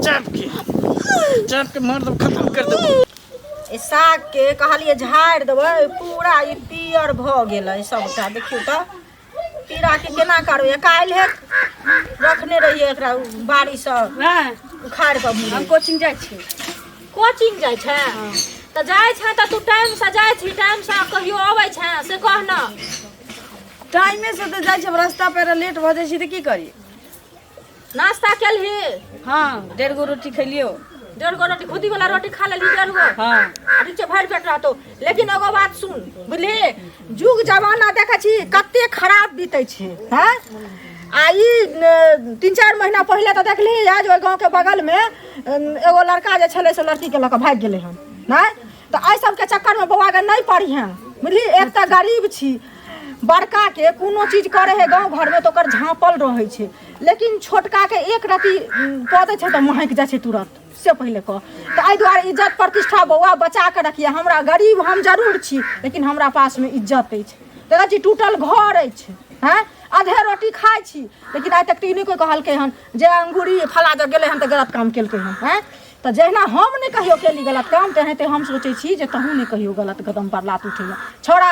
चाप के चाप के मार देबो, खत्म कर देबो। ई सागके कहलियै झाड़ि देबै, पूरा ई पियर भऽ गेलै सभटा। देखियौ तऽ पीराके केना करबै? काल्हि रखने रहियै एकरा बाड़ीसँ उखाड़ि कऽ। हम कोचिंग जाइ छी। कोचिंग जाइ छै तऽ जाइ छै तऽ तू टाइमसँ जाइ छी, टाइमसँ कहियो अबै छै से कह ने। टाइमेसँ तऽ जाइ छी, हम रास्ता पेरा लेट भऽ जाइ छी तऽ की करी? नाश्ता केलही? हँ, 1.5 गो रोटी खेलियौ। 1.5 गो रोटी? खुदी वाला रोटी खा लेलही 1.5 गो? हँ। आ ठीक छै, भरि पेट रहतौ। लेकिन एगो बात सुन, बुझलिही? जुग जमाना देखै छी कते खराब बीतै छै। हँ, आ ई 3-4 महीना पहिले तऽ देखलिही जे ओहि गाँवके बगलमे एगो लड़का जे छलै से लड़कीके लऽ कऽ भागि गेलै हन। नहि तऽ एहि सबके चक्करमे बौआके नहि पढ़िहेँ, बुझलिही? एक तऽ गरीब छी, बड़काके कोनो चीज करै हइ गाँव घरमे तऽ ओकर झाँपल रहै छै, लेकिन छोटकाके एक रत्ती कऽ दै छै तऽ महकि जाइ छै तुरन्त। से पहिले कह तऽ एहि दुआरे इज्जत प्रतिष्ठा बौआ बचा कऽ रखिए। हमरा गरीब हम जरूर छी, लेकिन हमरा पासमे इज्जत अछि। देखै छी टूटल घर अछि, हँ, आधे रोटी खाइ छी, लेकिन आइ तक तऽ ई नहि कोइ कहलकै हन जे अंगूरी फला जग गेलै हन तऽ गलत काम केलकै हन। हँ, तऽ जहिना हम नहि कहियो केली गलत काम, तेनाहिते हम सोचै छी जे तहूँ नहि कहियो गलत कदम पर लात उठैहे। छौड़ा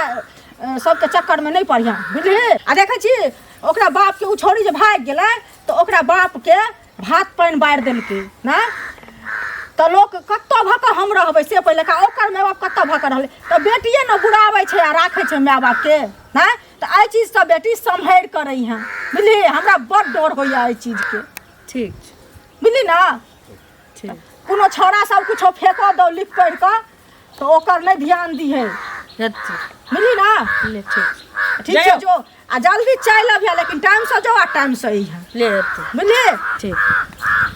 सबके चक्करमे नहि पढ़िहें, बुझलिही? आ देखै छी ओकरा बापके, ओ छौड़ी जे भागि गेलै तऽ ओकरा बापके भात पानि बारि देलकै ने, तऽ लोक कतऽ भऽ कऽ हम रहबै से पहिले का ओकर माय बाप कतऽ भऽ कऽ रहलै? तऽ बेटिए ने बुराबै छै आ राखै छै माय बापके। नहि तऽ एहि चीजसँ बेटी सम्हरि कऽ रहिहेँ, बुझलिही? हमरा बड़ डर होइए एहि चीजके। ठीक छै। बुझली ने? ठीक। कोनो छौड़ा सब कुछो फेकऽ दौ लिख पढ़ि कऽ तऽ ओकर नहि ध्यान दिहे, बुझली ने? ले, ठीक। ठीक छै, जो आ जल्दी चलि अबिहे, लेकिन टाइमसँ जो आ टाइमसँ अइहे। ले एतै। बुझली? ठीक।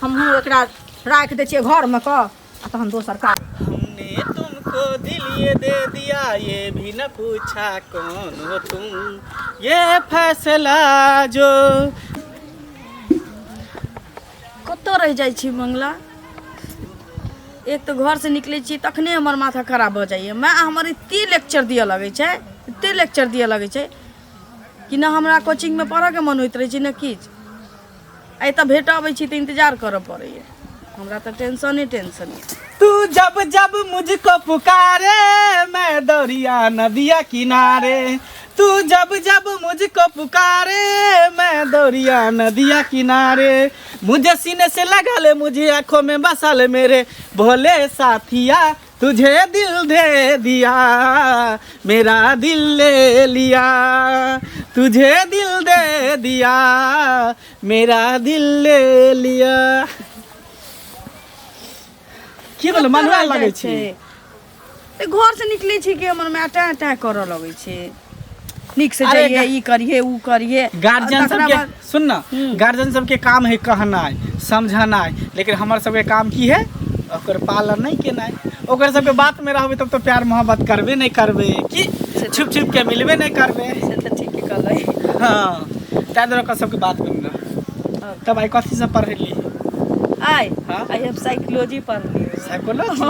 हमहूँ एकरा राखि दै छियै घरमे कऽ आ तहन दोसर काज। हमने तुमको दिल ये दे दिया, ये भी न पूछा कौन हो तुम, ये फैसला जो कतऽ रहि जाइ छी मंगला? एक तऽ घरसँ निकलै छी तखने हमर माथा खराब भऽ जाइए। माय हमर एते लेक्चर दिअ लगै छै, एते लेक्चर दिअ लगै छै कि ने हमरा कोचिंगमे पढ़ऽके मन होइत रहै छै ने किछु। आ एतऽ भेट अबै छी तऽ इन्तजार करऽ पड़ैए हमरा, तऽ टेंशने टेंशन यऽ। तू जब जब मुझको पुकारे, मैं दौड़िया नदिया किनारे। तू जब जब मुझको पुकारे, मैं दौड़िया नदिया किनारे। मुझे सीने से लगा ले, मुझे आंखों में बसा ले, मेरे भोले साथिया, तुझे दिल दे दिया, मेरा दिल ले लिया। तुझे दिल दे दिया, मेरा दिल ले लिया। की भेलै? मनवा लगै छी? तऽ घरसँ निकलै छी कि हमर माय टाँ टाँ करऽ लगै छै, नीक से अरे जइए, ई करिहे, ऊ करिहे। गार्जियन आ तकरा सबके सुन ना, गार्जियन सबके काम है कहनाइ समझनाइ, लेकिन हमर सबके काम की है? ओकर पालन नहि केनाइ। ओकर सबके बात में रहबै तब तो प्यार मोहब्बत करबे नहि करबै, कि छुप छुप के मिलबे नहि करबै। से तऽ ठीके कहलै। हाँ, ताहि दुआरे ओकर सबके बात में रह। तब आइ कथी सब पढ़ली? आइ? हाँ? आइ हम साइकोलॉजी पढ़लियै। साइकोलॉजी?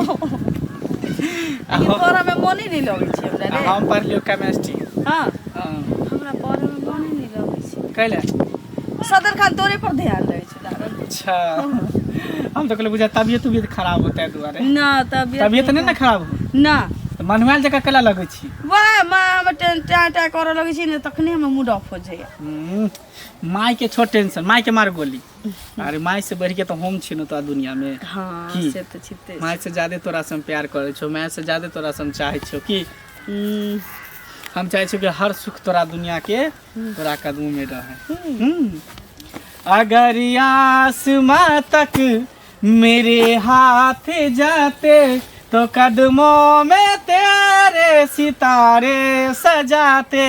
लेकिन पढ़ऽ मे मोने नहि लगै छै हमरा रे। हम पढ़लियो केमिस्ट्री। हाँ? हाँ। हमरा पढ़ऽ मे मोने नहि लगै छै। कैले? सदर खान तोरे पर ध्यान रहै छै लागल। अच्छा, हम तऽ कहलियै बुझा तबियत उबियत खराब होतै दुआरे। ना, तबियत तबियत नहि ने खराब हो? ना। तऽ मनुआयल जकाँ कैला लगै छी? वाह माँ, हमर टें टाँ टाँ करऽ लगै छी ने तखने हमर मूड ऑफ हो जाइए। माय के छोड़ टेंशन, माय के मार गोली। अरे माय से बढ़ के तो हम छी न तोरा दुनिया में। हाँ। की? से तऽ छिते। माय से ज्यादा तोरा से हम प्यार करै छौ, माय से ज्यादा तोरा से हम चाहै छौ। की हम चाहै छौ कि हर सुख तोरा दुनिया के तोरा कदम में रहे। अगर आसमां तक मेरे हाथ जाते तो कदमों में तेरे सितारे सजाते।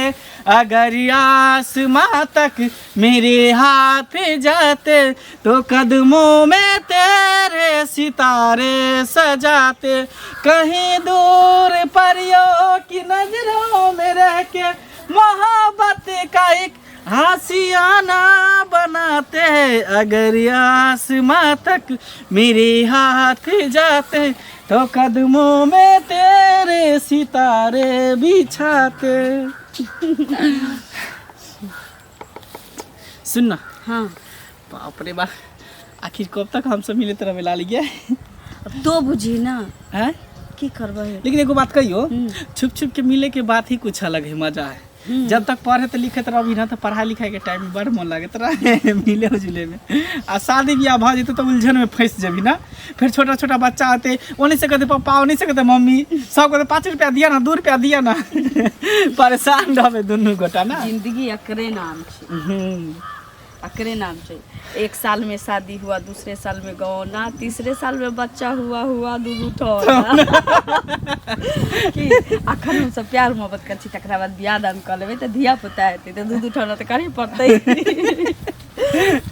अगर आसमां तक मेरे हाथ जाते तो कदमों में तेरे सितारे सजाते। कहीं दूर परियों की नजरों में रह के मोहब्बत का एक आशियाना बनाते। अगर आसमां तक मेरे हाथ जाते तो कदमों में तेरे सितारे बिछाते। सुन ना। हाँ। बाप रे बाप, आखिर कब तक हमसब मिलैत रहबै लाली गे? अब तो बुझी ना। हैं? की करबै। लेकिन एगो बात कहियो, छुप छुप के मिले के बात ही कुछ अलग है, मजा है। जब तक पढ़े लिखत रहबी ना, तो पढ़ाई लिखाई के टाइम में बड़ मन लागत रहे मिले जुले में। आ शादी ब्याह भऽ जेतौ तऽ उलझन में फंसि जेबी ना। फिर छोटा छोटा बच्चा होते, ओने से कहते पापा, ओने से कहते मम्मी, सब कहते 5 रुपया दिया ना, 2 रुपया दिया ना। परेशान रहबे दुनू गोटा ना। जिंदगी एकरे नाम छै। एकरे नाम छै। एक साल में शादी हुआ, दूसरे साल में गौना, तीसरे साल में बच्चा हुआ हुआ दू दू ठो कि अखन हम सब प्यार मोहब्बत करै छी, तकरा बाद बियाह दान कऽ लेबै तऽ धिया पुता हेतै तऽ दू दू ठो तऽ करहे पड़तै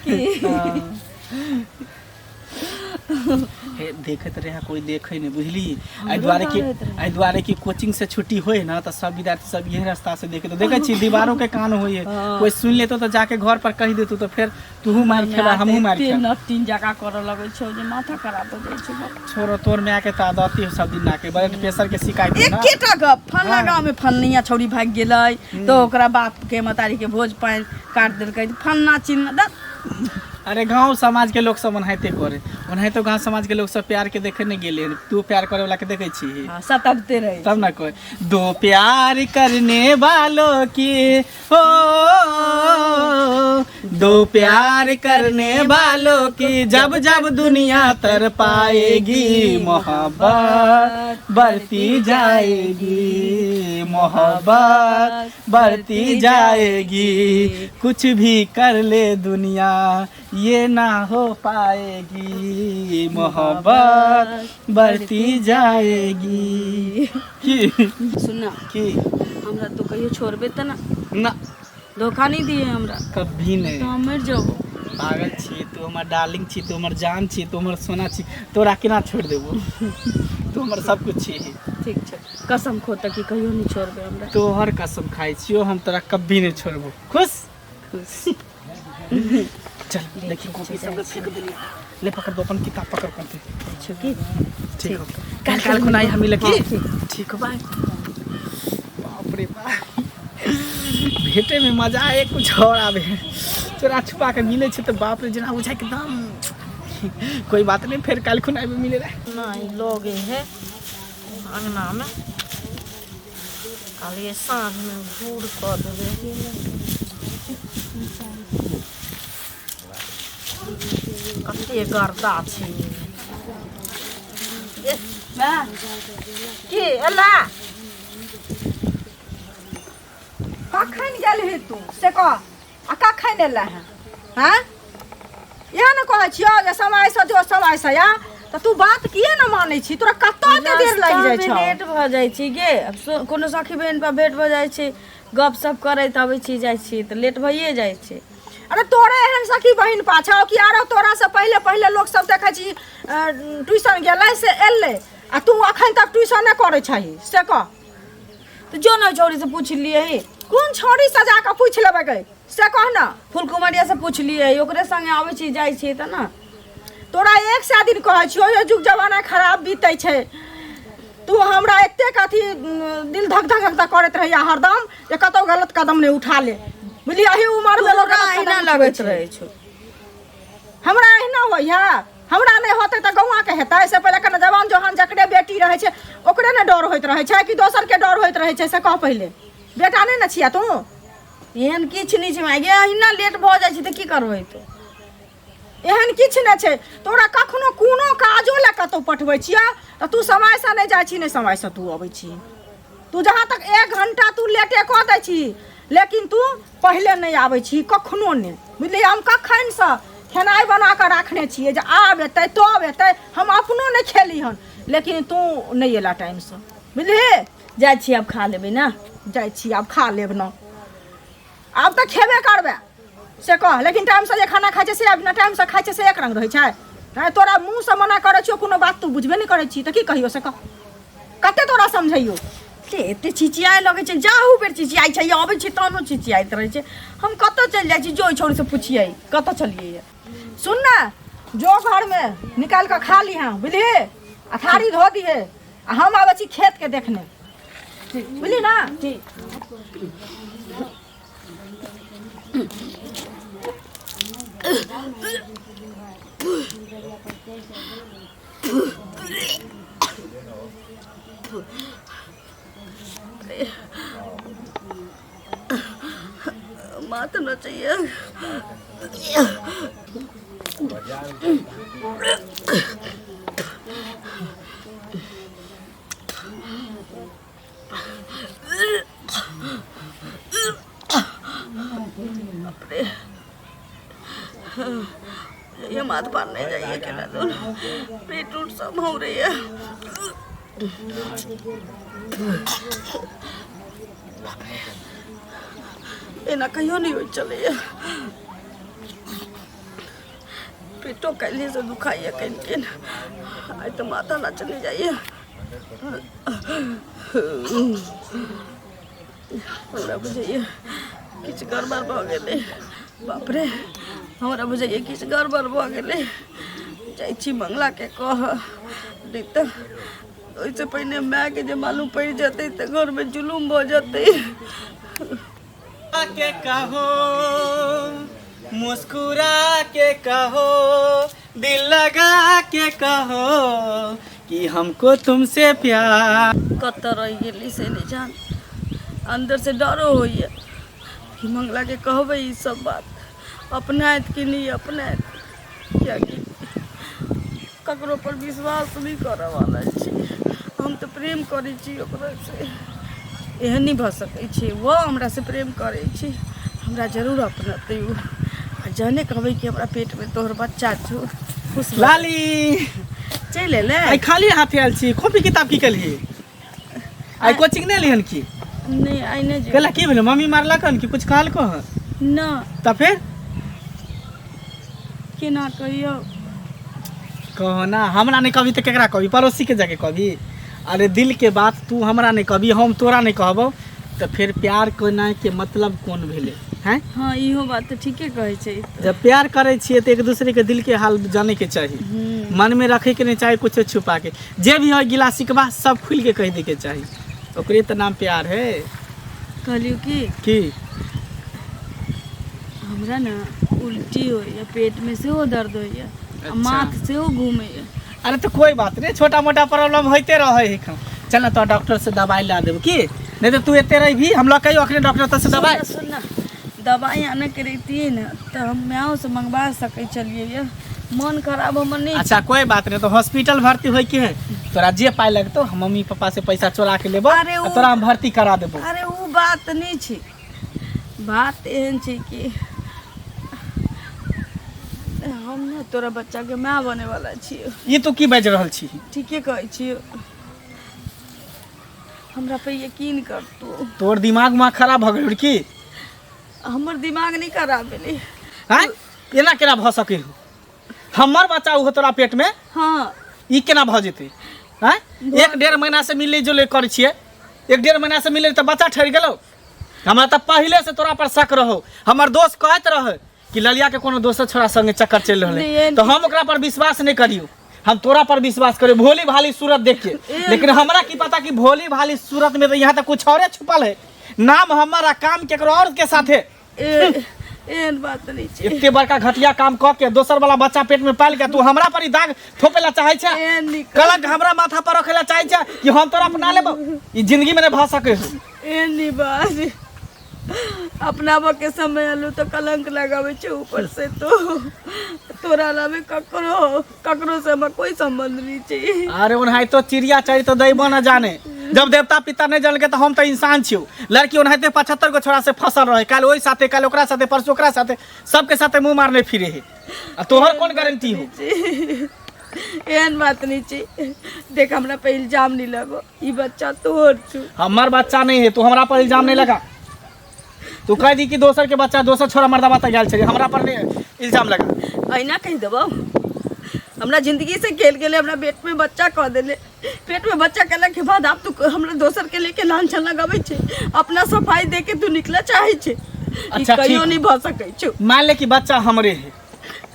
कि। हे देखैत रहे, कोई देखे नहीं, बुझली? एहि दुआरे कि एहि दुआरे कि कोचिंग से छुट्टी होय ना, तऽ सब विद्यार्थी सब इहे रास्ता से देखे। देखै छी, दीवारों के कान होय है। कोई सुन लेतो तऽ जाके घर पर कहि देतो, तऽ फेर तूहू मारि खेबा, हमहूँ मारि एते खेब। नटिन जकाँ करऽ लगै छौ जे माथा खराब हो जाइ छै। छोड़ो, तोर माय के तऽ आदत ही सब दिन के ब्लड प्रेशर के शिकायत है ना। एकेटा गप, फलना गाँव में फलनिया छौड़ी भागि गेलै तऽ ओकरा बाप के महतारी के भोज पानि काटि देलकै, फलना चिलना दस। अरे गांव समाज के लोग सब ओनाहिते करे, ओनाहिते गांव समाज के लोग सब प्यार के देखे नहीं गेले। तू प्यार करे वाला के देखे छी? हाँ, सतबते रहे। तब ना कोई दो प्यार करने वालों की हो, दो प्यार करने वालों की जब जब दुनिया तर पाएगी, मोहब्बत बढ़ती जाएगी, मोहब्बत बढ़ती जाएगी। कुछ भी कर ले दुनिया, ये ना हो पाएगी, मोहब्बत बढ़ती जाएगी। की सुन। की? हमरा तो कहियो छोड़बे तऽ ना? ना। धोखा नहीं दिए हमरा? कभी नहीं। तो हम मरि जाबो। पागल छी तू? हमर डार्लिंग छी तू, हमर जान छी तू, हमर सोना छी। तोरा केना छोड़ि देबो? तू हमर सब कुछ छी। ठीक छै, कसम खो तऽ कि कहियो नहीं छोड़बे हमरा। तोहर कसम खाइ छियो, हम तोरा कभी नहीं छोड़बो। खुश? खुश। चल, देखी कॉपी सब फेंक देली। ले पकड़ दो, अपन किताब पकड़ करते। छौ की? ठीक हो, काल काल खुनाई हम मिले की। ठीक हो, बाय। बाप रे बाप, भेटे में मजा आए कुछ और आवे। चोरा छुपा के मिले छै तऽ बाप रे, जेना बुझाय एकदम। कोई बात नहीं, फिर काल खुनाई में मिले रहे। नहीं लगे है अंगना में, कहलिए साँझ में घूर कऽ देबै। कते गर्दा छै। की एला? कखन गेलही तू से कह, आ कखन एला है? हाँ, इएह ने कहै छियौ जे समयसँ जो, समयसँ आ, तऽ तू बात किए ने मानै छी? तोरा कतऽ एते देर लागि जाइ छौ? लेट भऽ जाइ छी गे। आब कोनो सखी बहिन पर भेंट भऽ जाइ छै, गप सप करैत अबै छी जाइ छी, तऽ लेट भइए जाइ छै। अरे तोरे एहन सखी बहिन पाछा कि आरो तोरा से पहिले पहिले लोक सब देखै छी ट्यूशन गेलै से एलै, आ तू अखन तक ट्यूशने करै छही, से कह। तऽ जो ने छौड़ी से पूछ लियै। कोन छौड़ी से जाकऽ पूछि लेबै गे, से कह ने। फुलकुमरिया से पूछ लियै, ओकरे संगे आबै छी जाइ छी तऽ ने। तोरा एक सए दिन कहै छियौ जे जुग जमाना खराब बीतै छै। तू हमरा एतेक अथी दिल धक धक धक धक करैत रहैया हरदम जे कतौ गलत कदम नहि उठा ले, बुझलियै? एही उमर मे लोक तोरा गलत अहिना कदम उठबै लगैत छै। रहै छौ। हमरा एहिना होइया? हमरा नहि होतै तऽ गौआके हेतै? से पहिले कने जवान जोहान जकरे बेटी रहै छै ओकरे ने डर होइत रहै छै कि दोसरके डर होइत रहै छै, से कह पहिले। बेटा नहि ने छिया तू? एहन किछु नहि छै माय गे, अहिना लेट भऽ जाइ छै तऽ की करबै तू? एहन किछु नहि छै। तोरा कखनो कोनो काजो लए कतहु पठबै छियै तऽ तू समयसँ नहि जाइ छी, नहि समयसँ तू अबै छी। तू जहाँ तक एक घंटा तू लेटे कऽ दै छी, लेकिन तू पहिले नहि आबै छी कखनो नहि, बुझलियै? हम कखनसँ खेनाइ बना कऽ राखने छियै जे आब एतै तब एतै, हम अपनो नहि खेली हन, लेकिन तू नहि एला टाइमसँ, बुझलिही? जाइ छी आब खा लेबै ने। जाइ छी आब खा लेब ने। आब तऽ खेबे करबै से कह, लेकिन टाइमसँ जे खाना खाइ छै से आ बिना टाइमसँ खाइ छै से एक रंग रहै छै? आँय, तोरा मुँहसँ मना करै छियौ, कोनो बात तू बुझबे नहि करै छी, तऽ की कहियौ से कह? कते तोरा समझैयौ? से एते चिचियाए लगै छै, जाहू बेर चिचियाइ छै, अबै छै तहनो चिचियाइत रहै छै। हम कतऽ चलि जाइ छी? जो ओहि छौड़ीसँ पुछियै कतऽ चलियै। सुन ने, जो घरमे निकालि कऽ खा लिहें, बुझलिही? आ थारी धो दिहे, आ हम आबै छी खेतके देखने, बुझली ना? ठीक। माथ नचैया। ये माथ पार नहीं जाइए केना दूर पेट उट सब हो रही है। एना कहियो नहीं होइत छलैया। पेटो काल्हिए से दुखाइए कनि कनि, आइ तऽ माथा नचने जाइए। हमरा बुझाइए किछु गड़बड़ भऽ गेलै। बाप रे, हमरा बुझाइए किछु गड़बड़ भऽ गेलै। जाइ छी मंगलाके कहऽ, नहि तऽ ओहिसँ पहिने मायके जे मालूम पड़ि जेतै तऽ घरमे जुलुम भऽ जेतै। के कहो मुस्कुरा के कहो दिल लगा के कहो कि हमको तुमसे प्यार। कतऽ रहि गेली से नहि जान, अंदर से डरो होइए कि मंगलाके कहबै ई सब बात अपनायत कि नहि अपनायत, कियाकि ककरो पर विश्वास नहि करऽ वाला छी। हम तऽ प्रेम करै छी ओकरा से, एहन नहि भऽ सकै छै। ओ हमरा से प्रेम करै छी, हमरा जरूर अपनेतै ओ। आ जहने कहबै कि हमरा पेटमे तोहर बच्चा छौ, खुश भऽ लाली चलि एलै। आइ खाली हाथे आयल छी, कॉपी किताब की केलही? आइ कोचिंग नहि एलिहन की? नहि, आइ नहि जेबै। कहला की भेलै? मम्मी मारलक हन कि कुछ कहलको हन? ना। तऽ फेर केना कहियौ? कहो ना, हमरा नहि कहबी तऽ केकरा कहबी? पड़ोसीके जाके कहबी? अरे दिल के बात तू हमरा नहि कहबी, हम तोरा नहि कहबौ, तऽ फेर प्यार केनाइ के मतलब कोन भेलै? हैं? हँ, इहो बात तऽ ठीके कहै छै। जब प्यार करै छियै तऽ एक दूसरे के दिल के हाल जाने के चाही, मन में रखे के नहीं चाही कुछ छुपा के। जे भी है गिला शिकवा सब खुल के कह दे के चाही, ओकरे तऽ नाम प्यार है। कहलियौ कि की? हमरा ने उल्टी होइए, पेटमे सेहो दर्द होइए आ माथ सेहो घूमैए। अरे तो कोई बात नहीं, छोटा मोटा प्रॉब्लम होते रहे है। चल ना तो डॉक्टर से दवाई ला देब की, नहीं तो तू एते रही भी हम लोग कहियो अखने डॉक्टर से दवाई। सुन ना, दवाई आने के रहितियै ने तऽ हम माओ से मंगवा सकै छलियै ये। मन खराब हमर नहीं। अच्छा कोई बात नहीं, तो हॉस्पिटल भर्ती होय के है तोरा जे पाई लगतो हम मम्मी पापा से पैसा चोरा के लेबो, अरे आ तोरा हम भर्ती करा देबो। अरे उ बात नहीं छै, बात एहन छै कि हम ने तोरा बच्चा के माय बने वाला छियै। ई तू की बाजि रहल छी? ठीके कहै छियै, हमरा पे यकीन कर तू। तोर दिमाग उमाग खराब भऽ गेल की? हमर दिमाग नहीं खराब भेलै। आँय, एना केना भऽ सकै हो? हमर बच्चा ओहो तोरा पेट में? हाँ। ई केना भऽ जेतै? आँय, 1-1.5 महीना से मिलै जुलै करै छियै, 1-1.5 महीना से मिलै तऽ बच्चा ठहरि गेलौ। हमरा तऽ पहिले से तोरा पर शक रहो। हमर दोस्त कहैत रहे कि ललिया के कोनो दोसर छोरा संगे चक्कर चलि रहल है, तऽ हम ओकरा पर विश्वास नहि करियौ, हम तोरा पर विश्वास करियौ भोली भाली सूरत देख के। लेकिन हमरा की पता कि भोली भाली सूरत में तो यहाँ तक कुछ औरे छुपल है। नाम हमर आ काम केकरो और के साथे। एहन बात नहीं छै। एते बड़का घटिया काम क के दोसर वाला बच्चा पेट में पाल के तू हमरा पर ही दाग थोपे ला चाहे छै, एहन नहीं कलंक हमरा माथा पर रखे ला चाहे छै कि हम तोरा अपना लेबो? ई जिंदगी में नहीं भऽ सके हो। एहन नहीं बात, अपनाबऽ के समय आलू तऽ कलंक लगाबै छै ऊपर से। तो तोरा अलावे ककरो ककरो से हमरा कोई संबंध नहीं छै। अरे ओनाहितो चिड़िया चढ़ी तो दैबो न जाने, जब देवता पिता नहीं जानके तो हम तो इंसान छियौ। लड़की ओनाहिते 75 गो छोड़ा से फसल रहे, काल्हि ओहि साथे, काल्हि ओकरा साथे, परसू ओकरा साथे, सबके साथे मुँह मारने फिरे है, आ तोहर कोन गारंटी हो? एहन बात नहीं छै। देख हमरा पे इल्जाम नहीं लगो, ई बच्चा तोहर छौ। हमर बच्चा नहीं है, तू हमरा पर इल्जाम नहीं लगा। तू कह दी कि दोसर के बच्चा दोसर छोरा मर्दाबा तक गेल छलै, हमरा पर नहीं इल्जाम लगा। अहिना कहि देबौ, हमरा जिंदगी से खेल गेलै, हमरा पेट में बच्चा कऽ देले। पेट में बच्चा केला के बाद आब तू हमरा दोसर के लेके लांछन लगाबै छै, अपना सफाई दे के तू निकले चाहे छै। ई अच्छा, कहियो ठीक। नहीं भऽ सकै छौ। मान ले कि बच्चा हमरे है,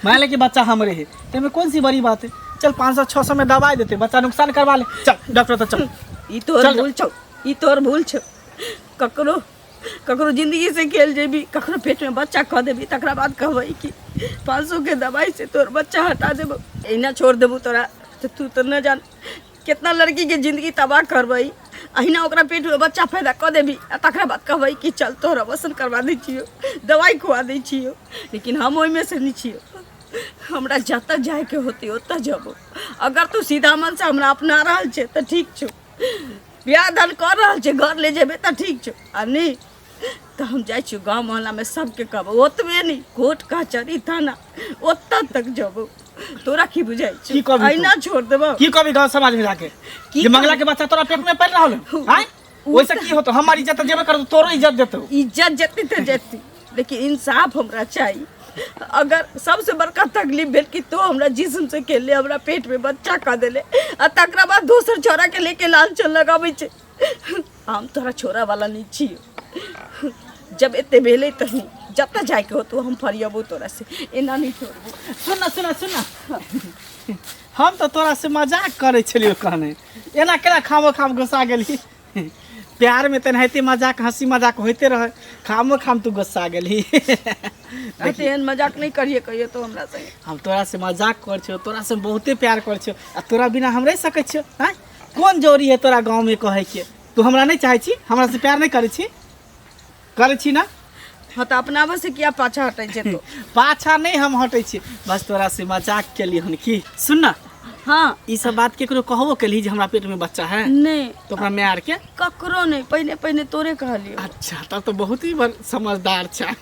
मान ले कि बच्चा हमरे है, तो में कौन सी बड़ी बात है? चल 500-600 में दवाई देते, बच्चा नुकसान करवा ले। चल डॉक्टर तो चल। ई तोहर चल। भूल छौ, ई तोहर भूल छौ। ककरो ककरो जिंदगी से खेल जेबी, ककरो पेट में बच्चा कऽ देबी, तकरा बाद कहबै कि 500 के दवाई से तोर बच्चा हटा देबो, एना छोड़ देबो तोरा तऽ तू तऽ न जान कितना लड़की के जिंदगी तबाह करबै। अहिना ओकरा पेट में बच्चा पैदा कऽ देबी आ तकरा बाद कहबै कि चल तोहर अबसन करवा दै छियौ, दवाई खुआ दै छियौ, लेकिन हम ओहिमे से नहि छियौ। हमरा जतऽ जाइके होतै ओतऽ जेबो। अगर तू सीधा मन से हमरा अपना रहल छै तऽ ठीक छौ, बियाह दान कऽ रहल छै, घर ले जेबै तऽ ठीक छौ, आ नहि तऽ हम जाइ छियौ गाँव मोहल्लामे सबके कहबो, ओतबे नहि कोर्ट कचहरी थाना ओतऽ तक जेबो। तोरा की बुझाइ की छौ? कहबही तू? अहिना छोड़ देबो? की कहबी गांव समाज में जाके की जे मंगला कहबी? के बच्चा तोरा पेट में पड़ रहल है आँय? ओहिसे की होतो? हमार इज्जत तऽ जेबे करतो, तोरो इज्जत देतो। इज्जत जेती तऽ जेती, लेकिन इंसाफ हमरा चाही। अगर सबसे बड़का तकलीफ भेल कि तो हमरा जिस्म से खेलले, हमरा पेट में बच्चा कऽ देले आ तकरा बाद दोसर छोरा के लेके लाल लगाबै छै। हम तोरा छोरा वाला नहीं छियो। जब एते भेलै तऽ जतऽ जाइके होतो हम फरियबो तोरा से, एना नहीं छोड़बो। सुन ना, सुन ना, सुन ना, हम तऽ तोरा से मजाक करै छलियौ कहने, एना केना खामो खाम गुस्सा गेली? प्यार में तेनाहिते मजाक हंसी मजाक होइते रहे, खामो खाम तू गुस्सा गेली। एते एहन मजाक नहीं करिए कहियो तो हमरा संगे। हम तोरा से मजाक कर छियौ, तोरा से बहुते प्यार कर छियौ आ तोरा बिना हम रहि सकै छियौ? आँय, कोन जरूरी है तोरा गाँव में कहै के? तू हमरा नहीं चाहै छी? हमरा से प्यार नहीं करै छी? करै छी ना? हाँ तऽ अपनाबऽ से किया पाछा हटै छै तो? पाछा नहीं हम हटै छी, बस तोरा से मजाक केली हन। की सुन ना। हाँ। ई सब बात केकरो कहबो केली जे हमरा पेट में बच्चा है? नहीं। तो अपना माय आर के? ककरो नहीं, पहिने पहिने तोरे कहलियो। अच्छा, तब तो बहुत ही समझदार छै,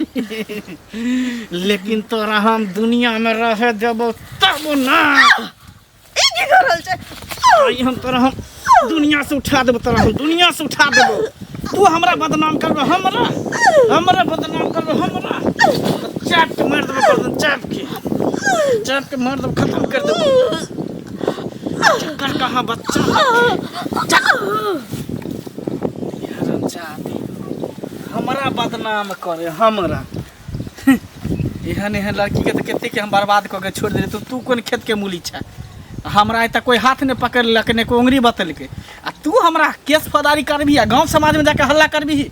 लेकिन तोरा हम दुनिया में रहे देबो तब ना। ई की कर रहल छै? आई हम तोरा हम दुनिया से उठा देबो, तोरा हम दुनिया से उठा देबो। तू हमरा बदनाम करबो, हमरा हमरा बदनाम करबो, हमरा चाप के मार देबो, गर्दन चाप के, चाप के मार देबो, खत्म कर देबो। चक्कर कहाँ बच्चा हरामजादी, हमरा बदनाम करे हमरा। एहन एहन लड़की के तऽ कते के हम बर्बाद कऽ के छोड़ि देलियै। तू तू कोन खेत के मूली छै? हमरा एतऽ कोई हाथ नहि पकड़लक, नहि कोई उंगरी बतेलकै, आ तू हमरा केस फौदारी करबही आ गाँव समाजमे जाके हल्ला करबही?